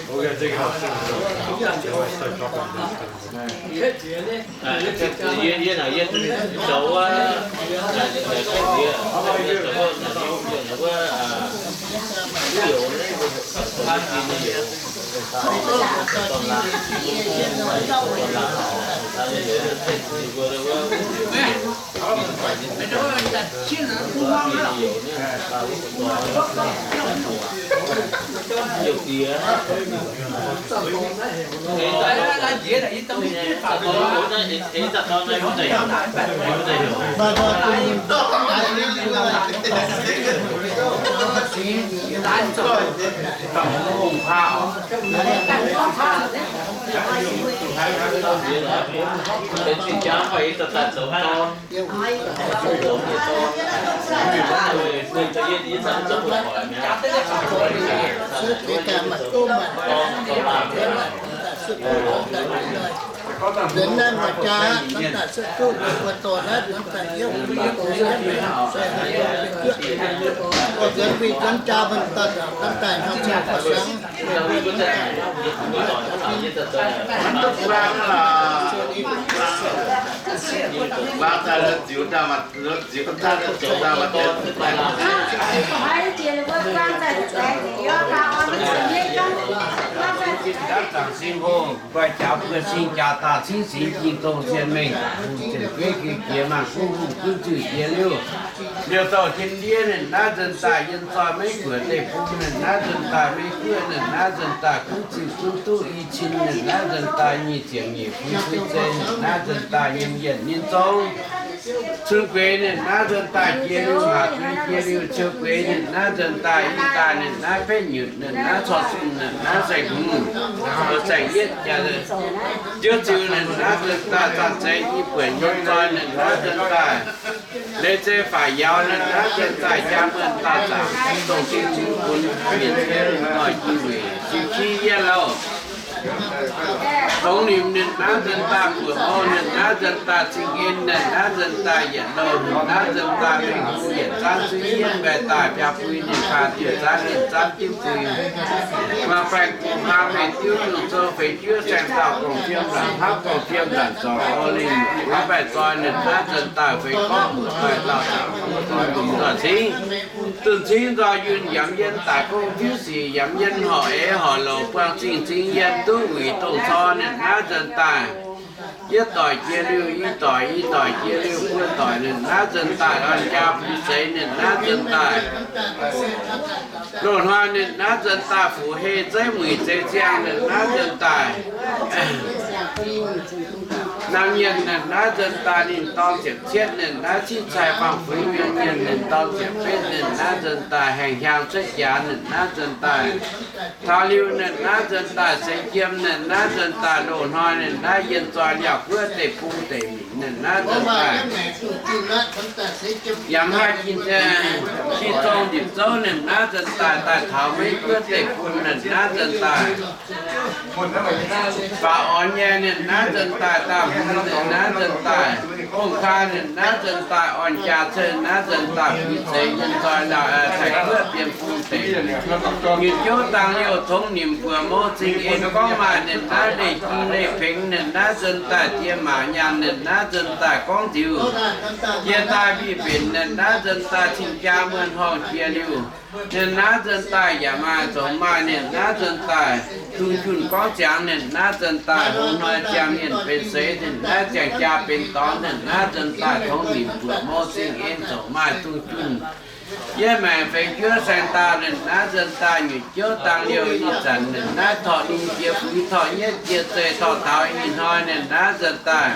We're gonna take it out soon. They always start talking about this kind of thing. Yie, yie naaic yie zoux wuov, naaic, naaic, naaic, naaic, wuov, wuov youz, wuov youz, Nzuonx naaiv maaih jaa, nzuonx daaih suotv duqv, mbuo dorh naaiv nzuonx daaih yiem, nzuonx jaa mbuo daaih, nzuonx daaih hnangv cing fa'sangx. Mv duqv buangv lorqc. Buangv daaih la'ziux daaih maaih, la'ziux daaih la'ziux daaih maaih. Zaangc Singx Hungh, nqoi jaax buo sing jaax daaih cingv singx jing dongh zien mengh, hungh ziepc gueiv geh jiex maanc kuv hungh gunv zuiz jiex liuz, liouh dauh jien ndiev ninh naaiv nzuonx daaih yien zoih maiv guoqc deic-bung ninh naaiv nzuonx daaih maiv guoqv ninh naaiv nzuonx daaih gunv zuiz gunv duqv i cin ninh naaiv nzuonx daaih nyic ziepc nyeic fui fui zei ninh naaiv nzuonx daaih nyim yienc nyim zong. Cun gueix ninh naaiv nzuonx daaih jiex liuz, haac gueix jiex liuz, ciou gueix ninh naaiv nzuonx daaih i daaih ninh naaiv betv nyutc ninh naaiv corc zunh ninh naaiv saeng-hmz, saeng-yietv jaax, nziouv ziux ninh naaiv nzuonx daaih zaanh zeiz i buonc yiem nzoih ninh naaiv nzuonx daaih, leiz zei faaux yauz ninh naaiv nzuonx daaih jaa muonh daauh zaangc dongh zingh zingh funx mienh nyei noic jiex weic jiu qiex yietv lauh. Tongx nimc ninh naaiv nzuonx daaih buoqc hlo ninh naaiv nzuonx daaih cing en ninh naaiv nzuonx daaih yietc louh ninh naaiv nzuonx daaih mingh bung yietc zaanv zuiz yienv mbaeqc daaih biaa bui ninh faah diuh zaanv ninh zaanv diuv bui. Maaih baengh guqv hlaang meih diuv nyungc zouv feix juov saeng dauh gong-fiem nzanc hnangv gong-fiem nzanc zorc orv linh wuov mbaeqc zoi ninh naaiv nzuonx daaih feix gorngv muoc daaih dauh zaangc dunh nzunc nzoih cingv, dunh cingv nzoih yunh yamv yien daic gong tiuv sic yamv yien horc eix horc louc buangh zingh zingh yien duqv wuic dongh cor ninh naaiv nzuonx daaih. Yietv doic jiex liuz i doic, i doic jiex liuz buo doic ninh naaiv nzuonx daaih, an jaa bun seix ninh naaiv nzuonx daaih, loz-hnoi ninh naaiv nzuonx daaih, fuqv-hei zeiv muic zeiv ziangh ninh naaiv nzuonx daaih, naamh mienh ninh naaiv nzuonx daaih, ninh dorng ziepc cietv ninh naaiv, citv cai fangx fuix mienh mienh ninh dorng ziepc betv ninh naaiv nzuonx daaih, haengh hiaang cuotv jaax ninh naaiv nzuonx daaih, taux liuz ninh naaiv nzuonx daaih, seix jiem ninh naaiv nzuonx daaih, loz-hnoi ninh naaiv yien zoi liaauc guoqv deic-bung deic-minc ninh naaiv nzuonx daaih, yaac mv haih jin, ti zong ndipc zouv ninh naaiv nzuonx daaih, daaih taux meiv guoqv deic-bung ninh naaiv nzuonx daaih, faaux orn nyei ninh naaiv nzuonx daaih, daaih hmz ninh naaiv nzuonx daaih, hungh kaa ninh naaiv nzuonx daaih, orn jaa cen naaiv nzuonx daaih, fui zeiz yien zoi laauh, taaih guoqv dien bung deic, nyic jouv dangh youh tongx nimc buoqc mouh zingh en gorngv maaih ninh naaiv leih jiex leih pengx ninh naaiv nzuonx daaih, die maac nyaanh ninh naaiv nzuonx daaih gorngv nziux, jiex daaih mbiv mbenc ninh naaiv nzuonx daaih, cing jaa muonh horngh jiex liuz, ninh naaiv nzuonx daaih yaac maaih zoux maaih ninh naaiv nzuonx daaih, dungz junh gorngv ziangx ninh naaiv nzuonx daaih, hungh hnoi ziangh mienh benx seix ninh naaiv, ziangh jaa benx dorngx ninh naaiv nzuonx daaih, tongx nimc buoqc mouh zingh en zoux maaih dungz junh. Yie maengc feix juov saeng-daauh ninh naaiv nzuonx daaih, nyic jouv dangh liouh ih zanc ninh naaiv torqv lungh jiex fuix, torqv nyietv jiex zeih, torqv taux ih hnoi ninh naaiv nzuonx daaih,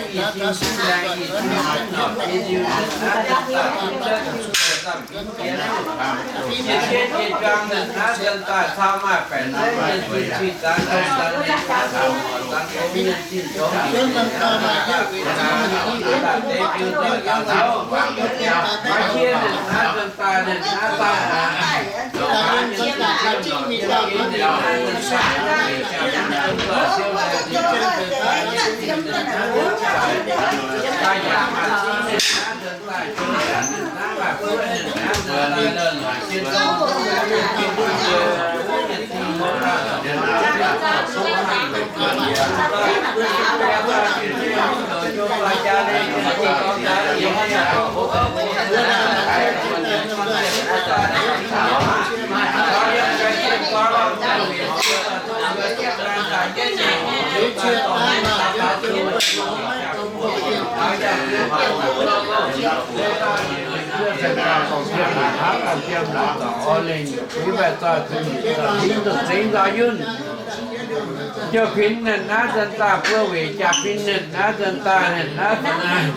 i sin, sin laengz i sin, norqc nyei liuz naaiv daaih, Mienh sieqv jiex juang ninh naaiv nzuonx daaih, cau maaih baeqc zeiv mienh zuqc cih zanx tong zanx ninh naaiv zanx tong zanx tong mienh zinh tongx ninh naaiv daaih deix jiu doic daaih taux. Maiv jiex ninh naaiv nzuonx daaih, ninh naaiv daaih aqv. Jouv kuinx ninh naaiv nzuonx daaih, buo weic jaa-fin ninh naaiv nzuonx daaih, ninh naaiv nzuonx daaih,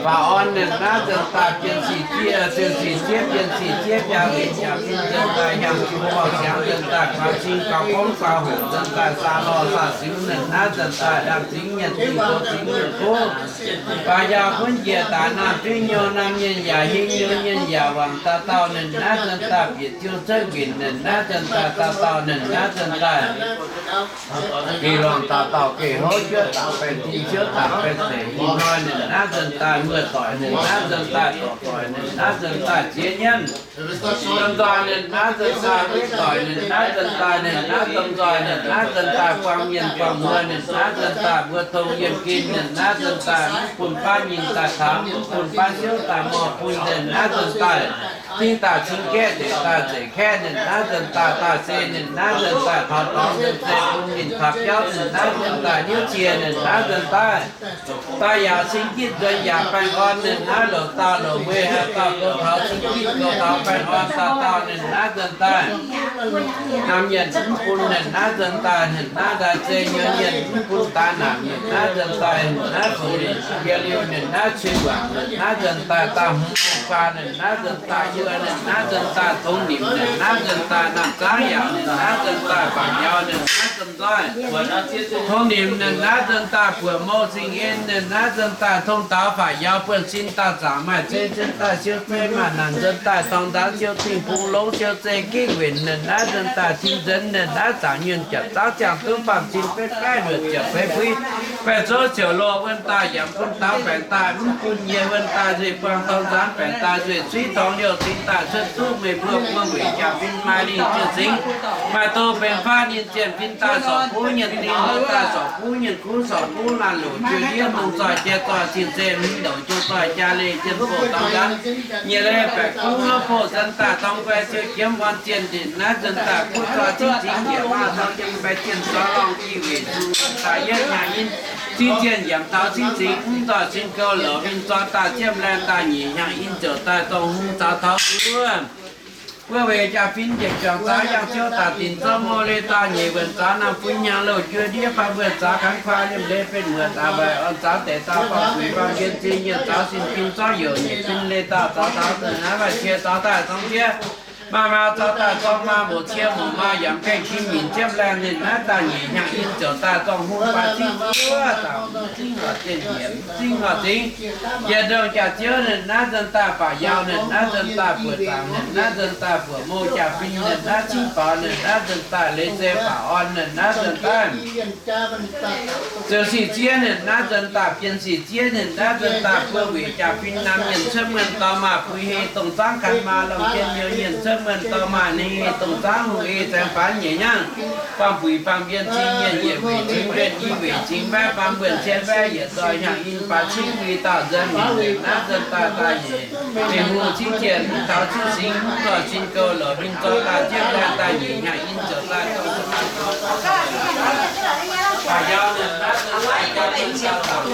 faaux orn ninh naaiv nzuonx daaih, bienh sic jieqv, bienh sic jieqv, bienh sic jieqv, jaa-fin nzuonx daaih, hiaang-jung buangh siangx nzuonx daaih, guaax cing gauh gorngv guaax hoc nzuonx daaih, saa lorh saa siux ninh naaiv nzuonx daaih, laangh zingx mienh dingh, goux zingx mienh gox, baac yaac gunv njiec daaih naamh fingx nyou, naamh mienh yaac hingh, nyou mienh yaac wangc, dauh dauh ninh naaiv nzuonx daaih bieqc jiu cuotv winc ninh naaiv nzuonx daaih, dauh dauh ninh naaiv nzuonx daaih geh lorngh, dauh dauh geh houv, juov dangc baeqc tin, siouv dangc baeqc zeic, ih hnoi ninh naaiv nzuonx daaih muoz-doic, ninh naaiv nzuonx daaih dorc doic, ninh naaiv nzuonx daaih ziex nyeiv domh nzoih, ninh naaiv nzuonx daaih muoz-doic, ninh naaiv nzuonx daaih, ninh naaiv domh nzoih, ninh naaiv nzuonx daaih buang mienh buang muoz, ninh naaiv nzuonx daaih mbuo tong yiem gen, ninh naaiv nzuonx daaih mv bun baav nyinh daaih taux, mv bun baav siouv daaih morh bun, ninh naaiv nzuonx daaih cing daaih cing kaeqv, zeic daaih zeic kaeqv, ninh naaiv nzuonx daaih daaih se, ninh naaiv nzuonx daaih taux dorngx, ninh se bun ninh taux biauv, ninh naaiv nzuonx daaih hnyouv cie, ninh naaiv nzuonx daaih daaih yaac cing jitv nzuonx yaac baengh orn, ninh naaiv louc dauh louc mueiz haaix dauh goux taux cing jitv goux taux baengh orn, dauh dauh ninh naaiv nzuonx daaih naamh mienh mv bun, ninh naaiv nzuonx daaih, ninh naaiv daaih zei nyei mienh mv bun daaih naaic, ninh naaiv nzuonx daaih, ninh naaiv fungc ninh yie liuz, ninh naaiv cui guangc, ninh naaiv nzuonx daaih daaih hmz guaa, ninh naaiv nzuonx daaih yie, ninh naaiv nzuonx daaih tongx nimc, ninh naaiv nzuonx daaih naamh zaangv yaac, ninh naaiv nzuonx daaih faatv nyaux, ninh naaiv nzuonx nzoih tongx nimc, ninh naaiv nzuonx daaih buoqc mouh zingh en, ninh naaiv nzuonx daaih tong taux faatv yaux buonv sin daaih zaangc maaih zei, nzuonx daaih siou zei maaih naanc, nzuonx daaih dorngx nzaanx siou zingh bung longx, siou zei gitv winc, ninh naaiv nzuonx daaih tin nzuonx, ninh naaiv zaangc nyuonh japc zaangv ziangh duqv faam cin betv baeqv luoqc ziepc feix fui baeqc zouv ziouc loz wuonh daaih yaac bun daux baengc daaih mv bun nyei wuonh daaih nzuih buangh dorngx nzaanx baengc daaih nzuih zuiv torngx liouh cin daaih cuotv duqv meih mbuo buo weic jaa-fin maaih lingh zienh cingx maaih doz benx faanv ninh zienh fin daaih sorc buv nyienh dingh, daaih sorc buv nyienh kuv, sorc buv laanh loc juoh ndiev mungh zoih jai zoih cing zei mv douc juoh zoih jaa leih jien bouh dorngx nzaanx nyiec leih baeqc kuv lov bouh nzuonx daaih dorngx guai siou jiemv orn zienh ninh naaiv nzuonx daaih kuv zoih cingx cingx njiec maah dorngx jienv mbaih zienh zorqv lorngh i weic zuqc daaih yietv hnyangx in cingx zienh yaac taux cingx cingx mv nzoih cingx gouv louc ninh zorqv daaih ziepv laengh daaih nyic hnyangx in ziouc daaih dongh hung zaux taux wuov. Wuov weic jaa-fin njiec juangc zaux yangh ziouv daaih dinc zorqv mouh leih daaih nyeic wuonh zaux naamh fun hnyangx louh juov ndiev faam wuonh zaux kangx kuaa liemh leih benx muoz daaih waaic orn zaux deix daaih faam fuix faam mbienv zinh nyienh zaux sin fin zorqv youc nyeic fin leih daaih zaux taux dongh naaiv waaic qiex zaux daaih zorng jieqv Maaih maa zorqv daaih zorng maa, mbuoqc cie mbuoqc maa, yaac mv gaengh kin minc jienv laengh. Ninh naaiv daaih nyeic hnyangx in ziouc daaih zorng hung baac zingv wuov dauh, zingv horc zingh njiec, zingv horc zingv. Yietc ndongh jaax-ziouv ninh naaiv nzuonx daaih baac yaac, ninh naaiv nzuonx daaih buoqc zaangc, ninh naaiv nzuonx daaih buoqc mouh jaax-fin, ninh naaiv cingv baaux, ninh naaiv nzuonx daaih leiz zei baac orn, ninh naaiv nzuonx daaih ziouc sic ziev, ninh naaiv nzuonx daaih bien sic ziev, ninh naaiv nzuonx daaih buo wuic jaax-fin, naamh mienh cuotv muonh dorh maaih bui hei dongh zaangv gan maa, lomh jien youz mienh cuotv muonh dorh maaih ninh hei dongh zaangv hungh ei zaengx faanv nyeic hnyangx. Baamh buic baamh mbienx cing mienh yietc wuic cingx mbienx, i wuic cingx mbaeqv, baamh mbuonx cien mbaeqv yietc zoih hnyangx in baac cingv wuic dauh nzuonx mingh, ninh naaiv nzuonx daaih daaih nyeic, mingh hungh cingv jienv taux cingv singx, mv lorz cin gouh lorz huin zorqv daaih jienv laengh daaih nyeic hnyangx in ziouc daaih dongh baac yaac ninh naaiv nzuonx daaih jaax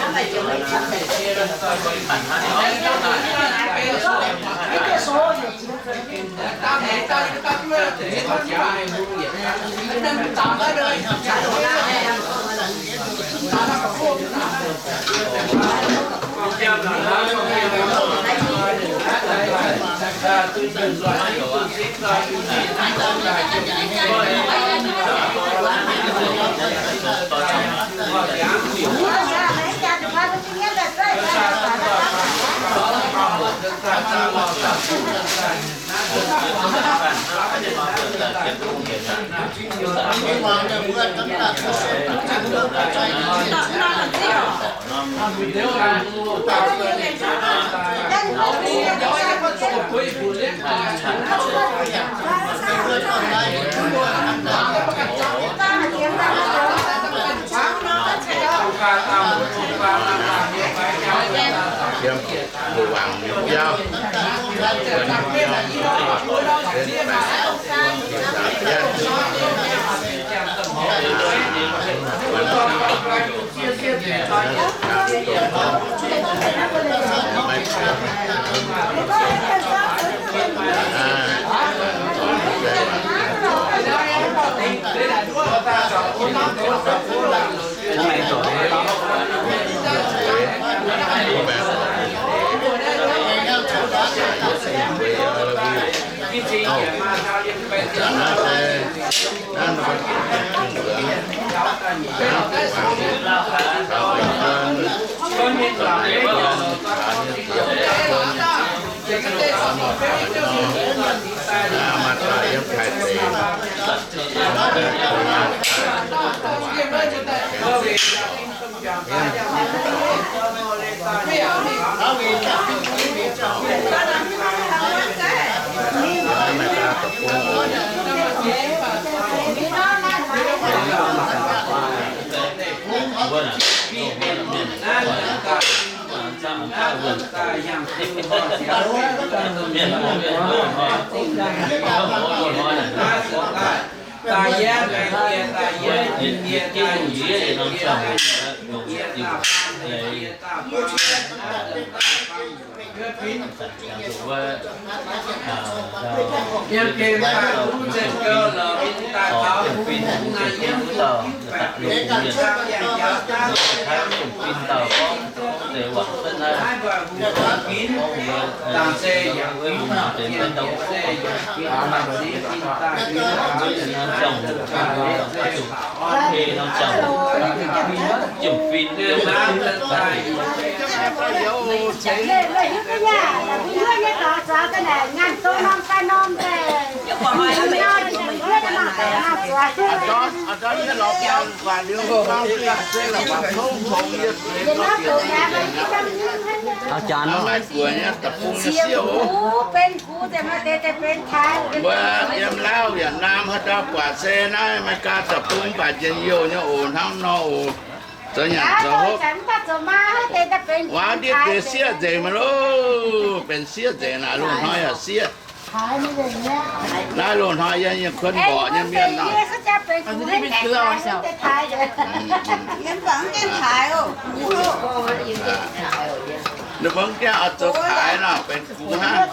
Mbuo yiem Laauv, Việt Nam haaix dauh buatc se naaiv America deic-bung mv baac njien-youh nyei oc, hnangv nor oc. Zoux nyanc zoux hopv. Waac ndiev deix sieqv nzengc maiv loh, benx sieqv nzengc naaic, loz-hnoi yaac sieqv. Naaiv loz-hnoi yiem, yiem kuonv mborqc nyei mienh nor. Ninh mbuo mv gaengh oix zoux taaix nor, benx gux hnangv.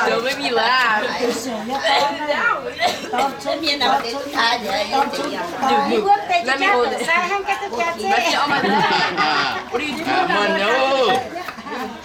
เดี๋ยวไม่มีเวลา Mienh oc.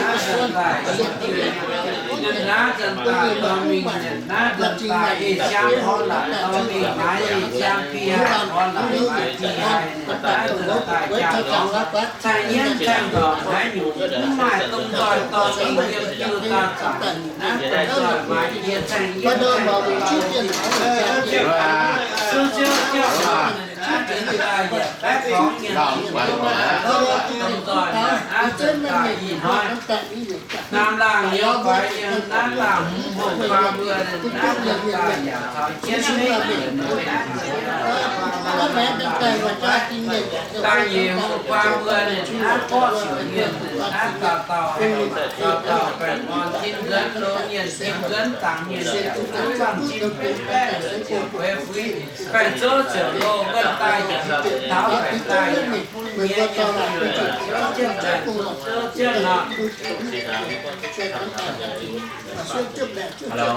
naaiv nzunc daaih, yie dingh naaiv nzunc daaih dorh mingh, naaiv nzunc daaih ei siang horv laaix dorh mingh, naaiv ei siang biei horv laaix biei, naaiv nzunc daaih jaa-lorngx caengh yienv caengh ndorpc naaiv nyungc, mv maaih domh nzoih dorh mingh yiem jiu dauh zaangc. Naaiv domh nzoih maaih yie caengh yienv caengh ndorpc, ziouc ziouc ziouc Naaiv nzunc daaih yietc baeqv gorngv mienh zinh, domh nzoih naaiv nzunc daaih ih hnoi, naamh laangh nyouz faix yiem naaiv daaih hmz hoqc guaa mbuo naaiv nzunc daaih yaac caux jienv maiv yietc daaih nyeic hoqc guaa mbuo naaiv borqv siouc mienh naaiv dauh dauh, dauh dauh baengh orn tin nzuonx loz mienh tin nzuonx zaangc mienh yaac naaiv zaangc tin benx baeqv ziouc bueix fuix, baengh zouv ziouc loz, wuonh daaih yaac taux, baengc daaih yaac bun nyei, yiem ziouc zouv jienv nor. Hello.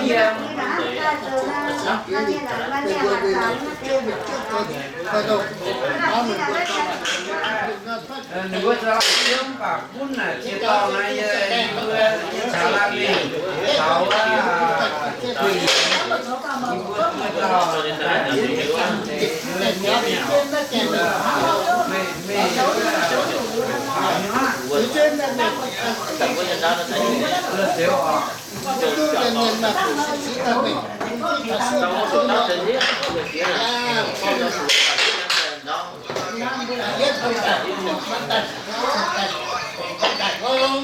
Yie ninh mbuo za'gengh mv baac gunv naaic ziex dauh naaiv, yie, yie mbuo, yie caux laanh mingh taux wuov, ninh mbuo, ninh mbuo dauh, meih, meih,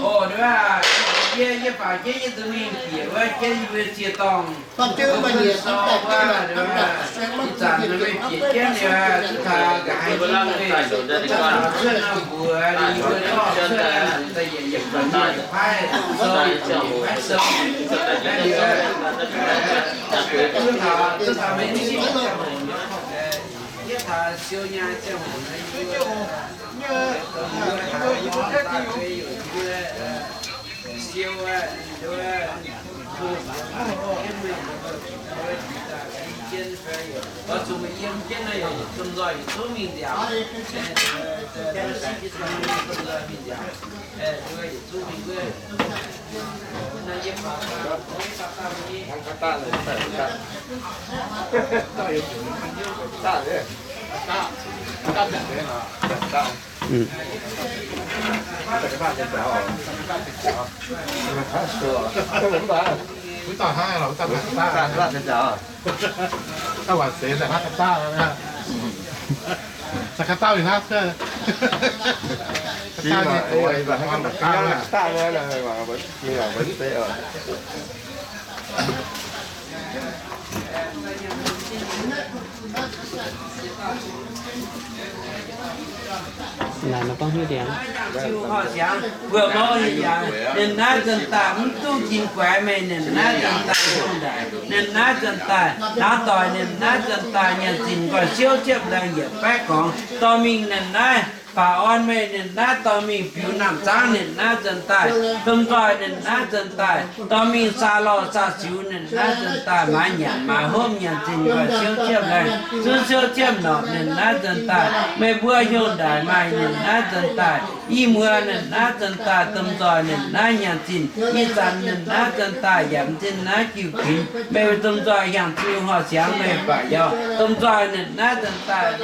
O, yie, yie faaux jienv yie zuqc mingh bieqc wuov jienv yie mbuo ziex dorngh. Ih zanc meih bieqc jienv liuz, duqv taux nqa'haav nyei, cuotv nor mbuox ninh mbuo dorh cuotv, da'yietc yiemc da'yietc paaiv sou, paaiv sou, duqv taux, duqv taux meih yietv taux siou nyei ziangh hoc, siou, oix zuqc yiem jienv nor, yietc domh nzoih yietc zungv mingh nziaauc, domh nzoih mingh nziaauc, yietc zungv mingh wuov. Naaiv mbuo gorngv hiuv ndiangx, ziux horpc siangx mbuo gorngv hiuv ndiangx, ninh naaiv nzuonx daaih mv duqv njien guaix meih, ninh naaiv nzuonx daaih hungh ndaangc, ninh naaiv nzuonx daaih hnangv doic, ninh naaiv nzuonx daaih nyanc zinh nqoi siouv ziepv laengh yietc baeqv gorngx dorh mingh, ninh naaiv baaux orn meih, ninh naaiv dorh mingh biux namh zaangv, ninh naaiv nzuonx daaih domh nzoih, ninh naaiv nzuonx daaih dorh mingh saa lorh saa siux, ninh naaiv nzuonx daaih maaiz nyanc maaiz hopv nyanc zinh nqoi siouv ziepv laengh, zunv siouv ziepv norqc, ninh naaiv nzuonx daaih meih mbuo hungh ndaangc maaih, ninh naaiv nzuonx daaih i muoz, ninh naaiv nzuonx daaih domh nzoih, ninh naaiv nyanc zinh, ih zanc ninh naaiv nzuonx daaih yaac m'zinh naaiv jiu kuinx, meih domh nzoih hnyangx-ziu horpc siangx meih baac yaac domh nzoih, ninh naaiv nzuonx daaih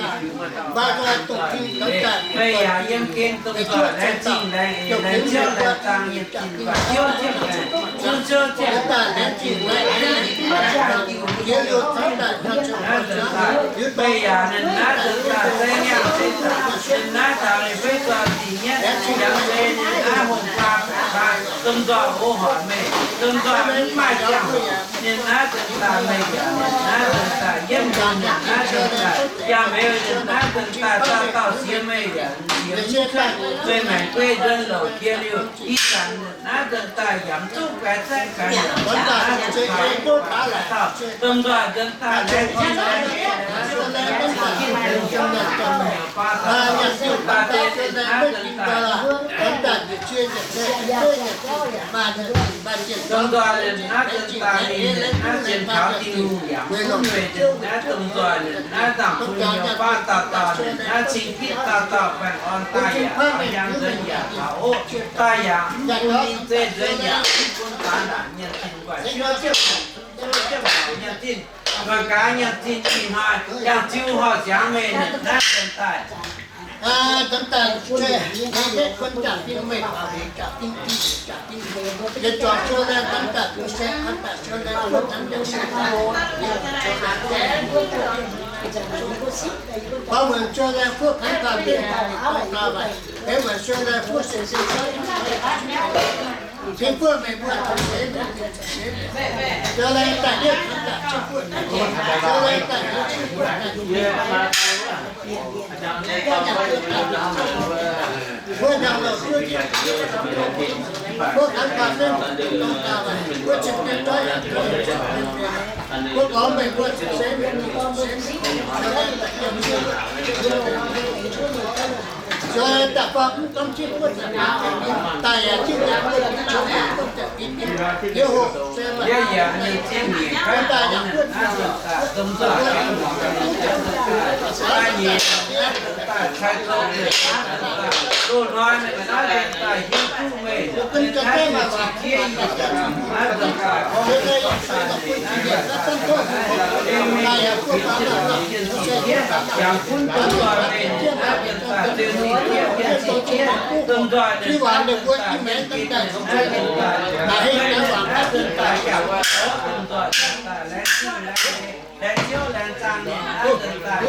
meih yaac yiem gen domh nzoih laengz zingh laengz eix laengz ciouv laengz zaangh, yiem zinh baac ciouv ziepv laengz, zunv ciouv ziepv laengz, laengz zingh laengz eix laengz zaangh, naaiv nzuonx daaih meih yaac ninh naaiv nzuonx daaih se hnyangx se zanc, ninh naaiv taux ninh feiv zoih zinh nyetv, yaac se ninh naaiv hungh guaa baeqc guaa, domh nzoih hoz hoic meih, domh nzoih mv maaih ziangh hoc, ninh naaiv nzuonx daaih meih yaac ninh naaiv nzuonx daaih yiemv, ninh naaiv nzuonx daaih yaac meih, ninh naaiv nzuonx daaih dauh dauh siex meih yaac siex mv cuotv, meih maengc guei nzuonx louc jiex liuz, ih zanc ninh naaiv nzuonx daaih yaac mv duqv gaix zaeqv gaix nyanc, ninh naaiv nzuonx daaih dauh domh nzoih nzuonx daaih laengz zingh laengz eix, laengz zingh laengz eix, laengz zingh laengz eix, baac deix ninh naaiv nzuonx daaih domh nzoih ninh naaiv nzuonx daaih mingh, ninh naaiv sienx kaux Tin-Hungh yaac mv gunv meih, ninh naaiv domh nzoih ninh naaiv zaangc bun hnyouv baav dauh dauh, ninh naaiv cing gitv dauh dauh baengh orn daaih yaac taux hiaang nzuonx yaac taux oqv daaih yaac mv bun ninh zeiv nzuonx yaac mv bun daaih naaic nyanc zinh guaaic siouv ziepv, siouv ziepv norqc nyanc zinh, mangc gaax nyanc zinh ih hnoi yangh ziu horpc siangx meih ninh naaiv nzuonx daaih. Nzuonx daaih, kuon jaax fing meih, jaax fing, jaax fing, yie juangc siou laengh nzuonx daaih, kuv se hnamv daaih siou laengh, kuv hnamv daaih siou laengh, gorngv muonc siou laengh, kuv hnamv daaih mingh dongh gauh waaic, benx muonc siou laengh, kuv se se se Tin-Guoqv meih mbuo zuqc seix, siou laengh daaih yietv, siou laengh daaih yietv, Yie yaac nyei zinh nyeic gaav dorngx naaiv nzuonx daaih domh nzoih, naaiv nzuonx daaih cai zong, naaiv nzuonx daaih loz-hnoi, naaiv nzuonx daaih hiuv duqv meih, naaiv nzuonx daaih qiex yie, naaiv nzuonx daaih gorngv, naaiv nzuonx daaih mingh mingh fingx zinh zinh jangx gunv domh nzoih meih, naaiv nzuonx daaih zinh zinh jieqv, domh nzoih ninh, naaiv nzuonx daaih mingh geh ninh, naaiv nzuonx daaih, naaiv nzuonx daaih yaac mv dorh domh nzoih nzuonx daaih laengz zingh laengz eix, laengz ziouv laengz zaangh ninh, naaiv nzuonx daaih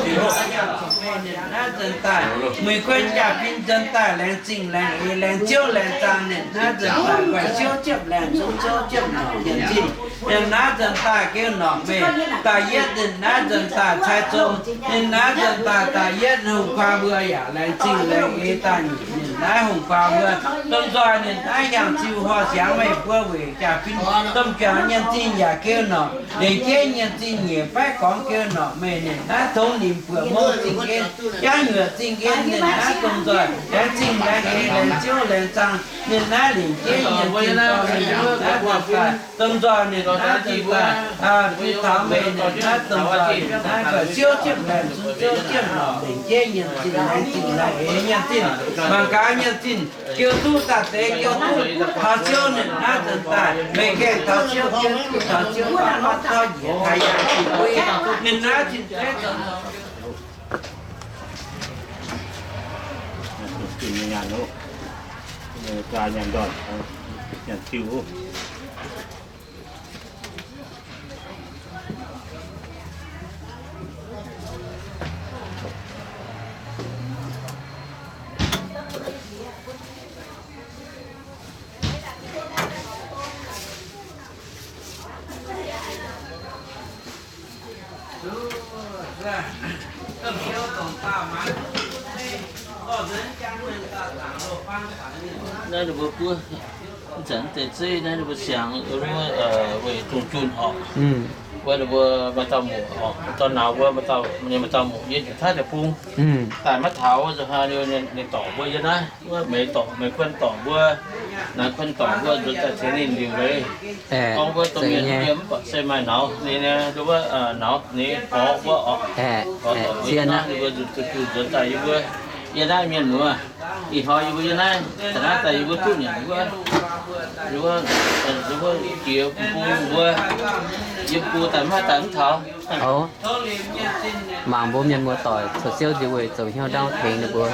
ninh, naaiv nzuonx daaih mueiz guon jaa-fin nzuonx daaih laengz zingh laengz eix, laengz ziouv laengz zaangh ninh, naaiv nzuonx daaih guaix siouv ziepv laengh, zungv siouv ziepv norqc nyanc zinh. Ninh naaiv nzuonx daaih geu norqc meih, da'yietv ninh naaiv nzuonx daaih cai zong, ninh naaiv nzuonx daaih da'yietv hungh kuaang mbuo yaac laengz zingh laengz eix daaih nyeic ninh naaiv hungh kuaang mbuo, domh nzoih ninh naaiv hiaangx ziux horh siangx meih mbuo weic jaa-fin domh juangc nyanc zinh yaac geu norqc, lengc jeiv nyanc zinh nyeic baeqv gorngv geu norqc meih, ninh naaiv tongx nimc buoqc mouv zingh en, jangv nyuoqc zingh en, ninh naaiv domh nzoih laengz zingh laengz eix, laengz ziouv laengz zaangh ninh naaiv lengc jeiv nyanc zinh dorh mingh, ninh naaiv nzuonx daaih domh nzoih ninh naaiv nzuonx daaih bun taux meih, ninh naaiv domh nzoih ninh naaiv guaix siouv ziepv laengh, zungv siouv ziepv norqc, lengc jeiv nyanc zinh, laengz zingh laengz eix nyanc zinh, mangc gaax nyanc zinh, jiu duqv daaih deix, jiu duqv taux siouv ninh naaiv nzuonx daaih, meih gaengh taux siouv, jiu duqv taux siouv, maiv tauv njiec taaix yangh zinh guei, ninh naaiv zinh zeiv zoux Nyanc ndoih, nyanc diuh. Naaiv ninh mbuo buov, zanc deix zeiv naaiv ninh mbuo siangx, weic dungz junh orqc. Wuov ninh mbuo maaih dauh muoc orqc, dorn nauz wuov maaih dauh, maaih dauh muoc yie njiec taiv deic-bung daaih maiv taux, nzunc haaix ninh dorc mbuo yie naaiv, wuov meih dorc, meih kuon dorc mbuo, naaiv kuon dorc mbuo nzuonx daaih tengx ninh liuc leiz. Gorngv wuov domh mienh yie mv baac se maaih nauz ninh, wuov nauz ninh gorx wuov orqc, gorx dorc yie naaiv ninh mbuo nzuonx daaih yie mbuo, yie naaiv mienh muoz, ih hnoi yie mbuo yie naaiv, taux naaiv daaih yie mbuo duqv nyanc wuov, yie mbuo jiex bung mbuo, yie mbuo daaih maiv daaih mv taux. Mangc mbuo mienh muoz doic caux siouv nziex weic zoux hnyouv ndau tengx ninh mbuo.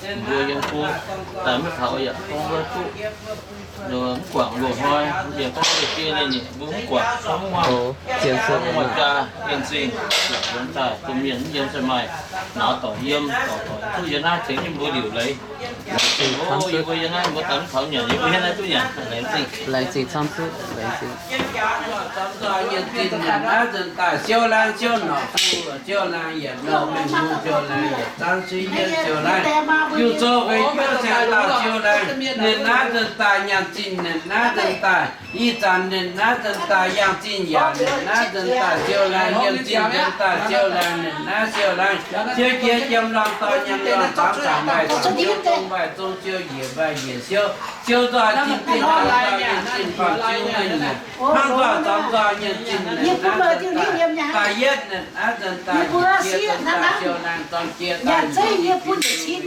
Mbuo yiem go daaih maiv taux yaac gorngv wuov duqv, mv guangc loz-hnoi, mienh gorngv wuov deix ninh mbuo mv guangc, gorngv mv muangx, mv muangx jaa, yiem zingh, nzuonx daaih domh mienh mv yiem se maaih nauz dorc yiem, dorc dorc duqv yiem naaiv tengx ninh mbuo liuc leiz. Laengz zingh camv zuqc. Yie mbuo yiem naaiv mbuo daaih mv taux nyanc, yie mbuo yiem naaiv duqv nyanc. Laengz zingh. Laengz zingh camv zuqc, laengz zingh. Yiem jaax nor camv zuqc, yiem zinh naaiv nzuonx daaih siou laangh siou norqc, siou laangh yietc norqc, mengh hungh siou laangh yietc zaanv suiv yietv siou laangh. Yungh zoux feix juov siang dauh siou laangh, ninh naaiv nzuonx daaih nyanc zinh, ninh naaiv nzuonx daaih ih zanc, ninh naaiv nzuonx daaih yangh zinh yaac, ninh naaiv nzuonx daaih siou laangh, yiem zinh nzuonx daaih siou laangh, ninh naaiv siou laangh. Siou jiex jiem lorngh dorh nyanc lorngh, zaangc zaangc mbaih zaangc siou, zong mbaih zong siou, njiec mbaih njiec siou. Siou nzoih zinh, zinh nzoih nyei zinh, faam-ziu nyei nyeic, hnangv nzoih zormx nzoih nyei zinh, naaiv daaih yietv naaiv daaih nyic qiex daaih siou laangh, zormx qiex daaih nyic qiex siou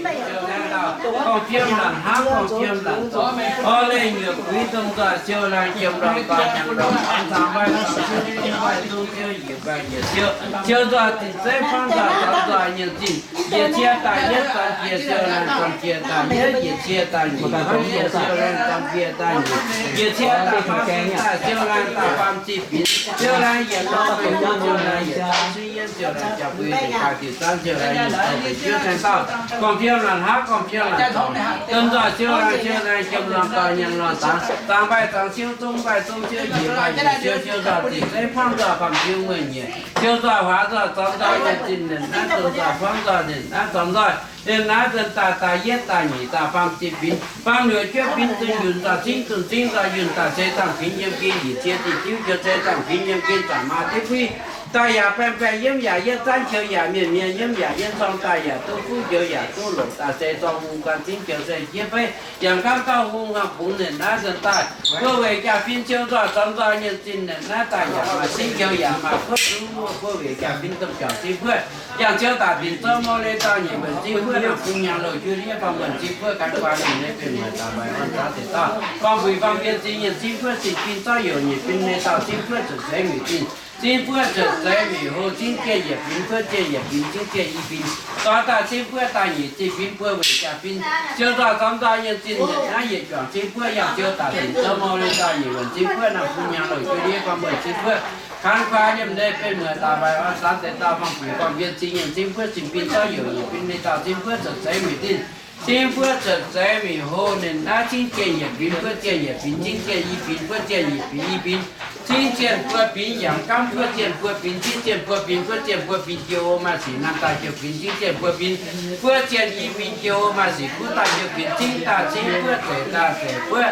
laangh dauh, gorngv fiem laangh hnangv, gorngv fiem laangh zormx, orv leih nyuoqc buix dongh nzoih siou laangh, jiem lorngh dorh nyanc lorngh dorngx, zaangc mbaih dorngx siou, zungv mbaih zungv siou, njiec mbaih njiec siou, siou nzoih zinh zeiv, fangv nzoih zormx nzoih nyei zinh, njiec cie daaih yietv, zormx qiex siou laangh, zormx qiex daaih yietv, njiec cie daaih nyic, hnangv qiex siou laangh, zormx qiex daaih nyic, njiec cie daaih faam ziqc daaih siou laangh, daaih faam ziqc binc, siou laangh yietc dorngx, siou laangh yietc zaanv, siou laangh jaa-bui, deix daaih diuc zaanv, siou laangh nyic dorngx, deix juov saeng dauh, gorngv fiem laangh hnangv, gorngv fiem laangh zormx, domh nzoih siou laangh, siou laangh jiem lorngh dorh nyanc lorngh dangx, zaangc mbaih zaangc siou, zungv mbaih zungv siou, njiec mbaih njiec siou, siou nzoih zinh zeiv, fangv nzoih faam-ziu nyei nyeic, siou nzoih huaax nzoih zormx nzoih nyei zinh, ninh naaiv domh nzoih fangv nzoih, ninh naaiv zormx nzoih, ninh naaiv daaih daaih yietv daaih nyic daaih faam ziqc binc, faam luoqc juov binc dunh yunh nzoih cingv, dunh cingv nzoih yunh daaih se zaangh binc yiem gen, njiec cie diuh diuv joux se zaangh binc yiem gen, zaangc maa diuv buiv daaih yaac baengh baengh yiemv yaac yietv zaanv, qiu yaac mienh mienh yiemv yaac yietv corng, daaih yaac duqv fuqv joux yaac duqv longc, daaih se zorng hung gan cingv joux se jienv beiv, yangh gaamv dauh hung hnangv bungx, ninh naaiv daaih buov weic jaa-fin siou nzoih zormx nzoih nyei zinh, ninh naaiv daaih yaac maaih cingv joux yaac maaih buov zuqv buov weic jaa-fin domh juangc cingv buov, yangh ziouv daaih binc zouv mau leiz dauh nyic wuonc cingv buov, nangh bung nyaanh louh juov ndiev faam wuonc cingv buov, gan guaax ninh nyei benx mueic daaih mbaih orn zaax deix dauh, faam-buic faam-bienh zingh nyienh cingv buov, zinh bin zorv youc nyic bin leiz dauh cingv buov, cuotv seix miuc zinh cingv buov, cuotv seix miuc hlo cingv jienh yietc binc buov, jienh yietc binc cingv jienh i binc, dorh daaih cingv buov daaih nyic zinh binc buov weic jaa-fin siou nzoih zormx nzoih nyei zinh, ninh naaiv yietc juangc cingv buov, yangh ziouv daaih binc zouv mau leiz dauh nyic wuonc cingv buov, nangh bung nyaanh louh juov ndiev faam wuonc cingv buov, gan guaax yiem leiz benx mueic daaih mbaih orn zaax deix dauh, faam-buic faam-bienh zingh nyienh cingv buov, zinh bin zorv youc nyic bin leiz dauh cingv buov, cuotv seix miuc zinh cingv buov, cuotv seix miuc hlo ninh naaiv cingv jienh yietc binc buov, jienh yietc binc cingv jienh i binc buov, jienh yietc binc i binc cingv jienh buo binc, yangh gaamv buov jienh buo binc cingv jienh buo binc buov, jienh buo binc jiex maaih sic, namh daaih jiex binc cingv jienh buo binc buov, jienh i binc jiex maaih sic, kuv daaih jiex binc cingv daaih cingv buov, zeic daaih zeic buov,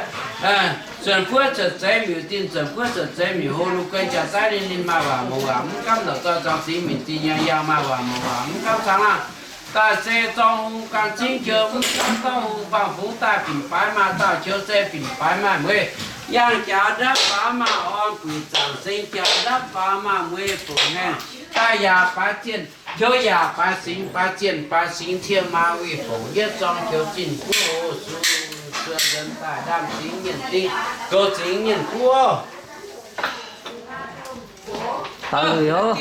zuonc buov cuotv seix miuc zinh, zuonc buov cuotv seix miuc hlo, lungh guei jaax daiv ninh ninh maaih waac mouz waac mv gaamv, la'zoi zuangx singx minc zinh nyei yangh maaih waac mouz waac mv gaamv, caangh laangh daaih se zorng hung gan cingv joux mv gaamv, dauh hung faang-fungx daaih binc baaix maaih dauh, joux se binc baaix maaih mueiz, yangh jaax ndapv faaux maaih orn guix, zaangc sing jaax ndapv faaux maaih mueiz fongc haengh, daaih yaac baaix zienh, joux yaac baaix singx, baaix zienh baaix singx, ciev maa wuic fongc yietv zorng joux zinh guoqv, sueih nzuonx daaih ndaamv-zingx nyienh ding, goux zingx nyienh guoqv. Daaih yoc.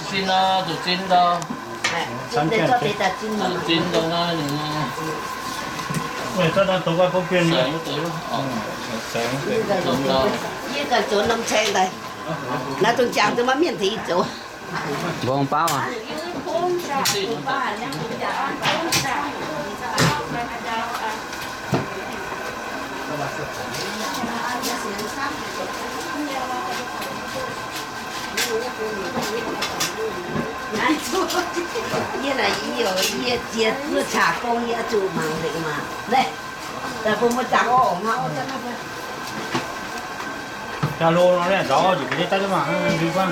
Zinh nor, zuqc zinh ndau. Zinh ndau naaiv ninh. Yie ganh zoux norm caeng daaih. Naaiv dongh jangx duqv maiv mienh tengx yie zoux. Mbuo hungh baauv aac. Yie naaic yie, yie ziex zuoqv caqv gong yie zuqc mangc nzengc maah. Naaiv, daaih bun mbuo jangx orqc, hnangv jangx lo nor, nzauh njiec ga'ndiev daaih mangc, liuz guanh.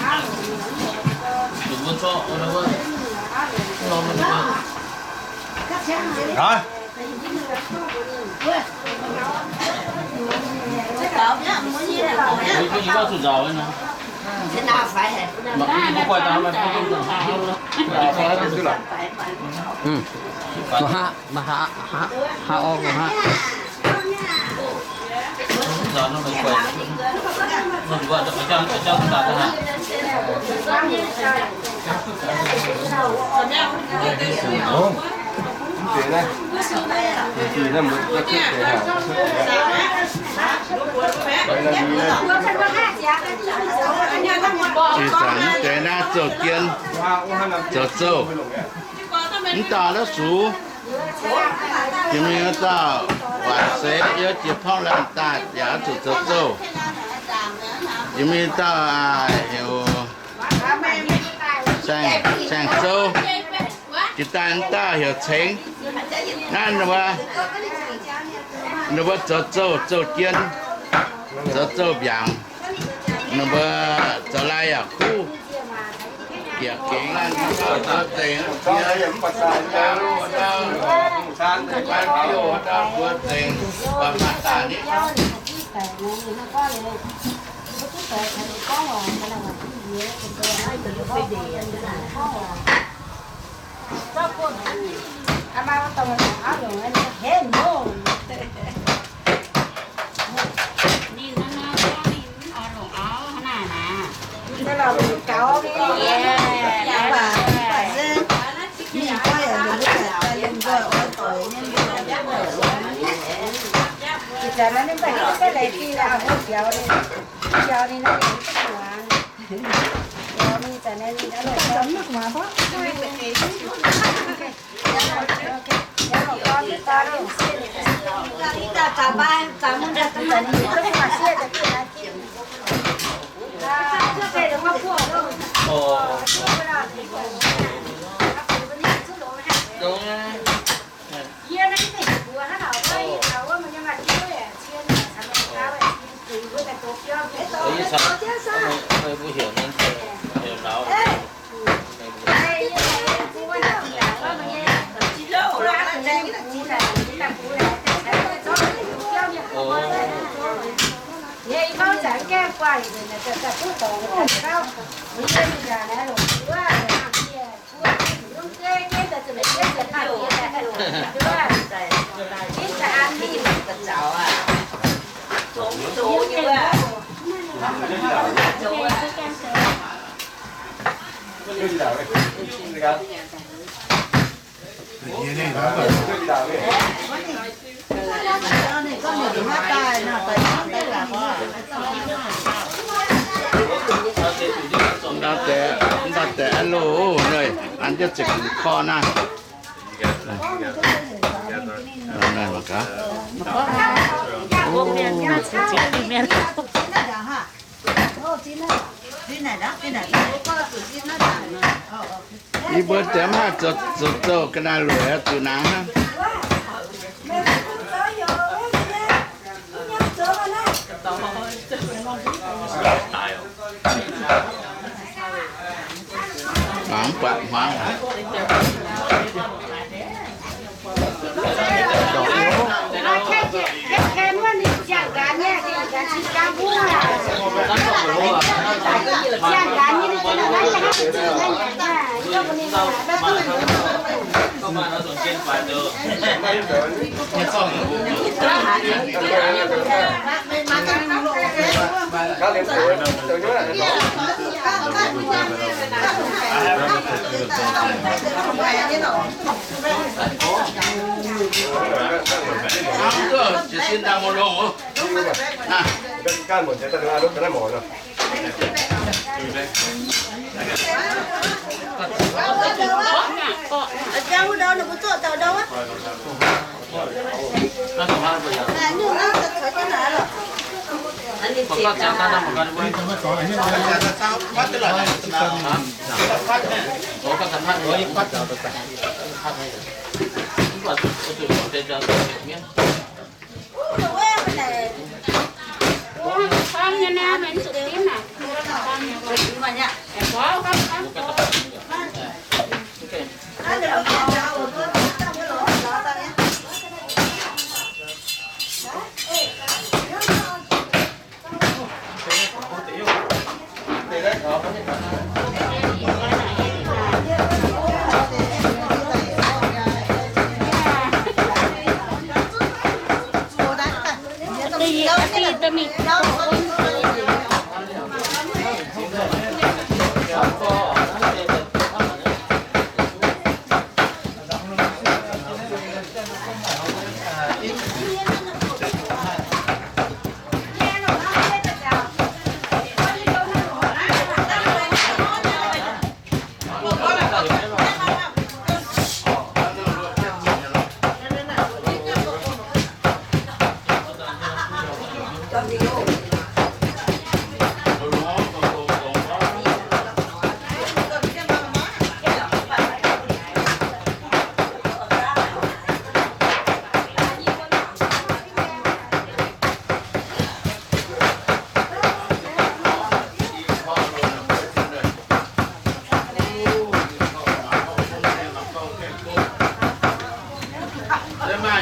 Haaix? Mv haav, mv haav, haav, haav orv haav. Ih zanc mv deix naaiv zouv jienv, zoux zouv. Mv dauh la'sux, jiex mingh wuov dauh waaic seix yiem jiex porngv laanh daaih yaac zuqc zoux zouv. Jiex mingh dauh heuc Saeng, Saeng Zouv, jiex daaih dauh heuc Cengx. Naaiv ninh mbuo zoux zouv, zouv jien, zoux zouv mbiaangc. Ninh mbuo zoux lai yaac kuv. Yaac gengx mbuo zengc, mbuo zengc, mbuo zengc, mbuo maaih daaih ni. Mv baac deix an loh, an jienv ziepc hmz korv naaiv. Yie mbuo deix mv haih zoux zouv ga'naaiv lueic, zuqc naaic hnangv. Mangc mv buatc hmuangv.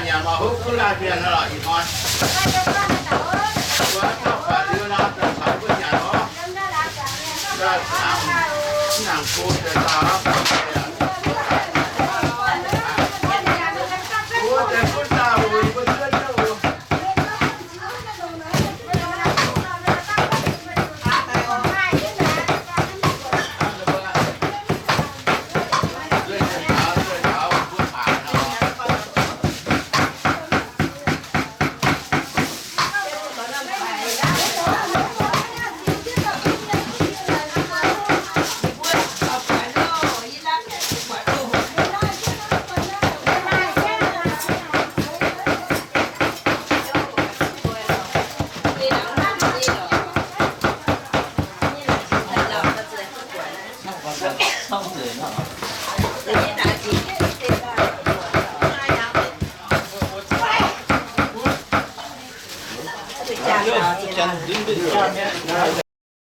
Nyanc maaih hopv kuv laanh mienh lorqc ih hnoi. Mbuo dauh baac liuz nor, daaih caux mbuo nyanc orv. Daaih go deix dauh, go deix gunv dauh oc, mbuo cuotv jienv oc.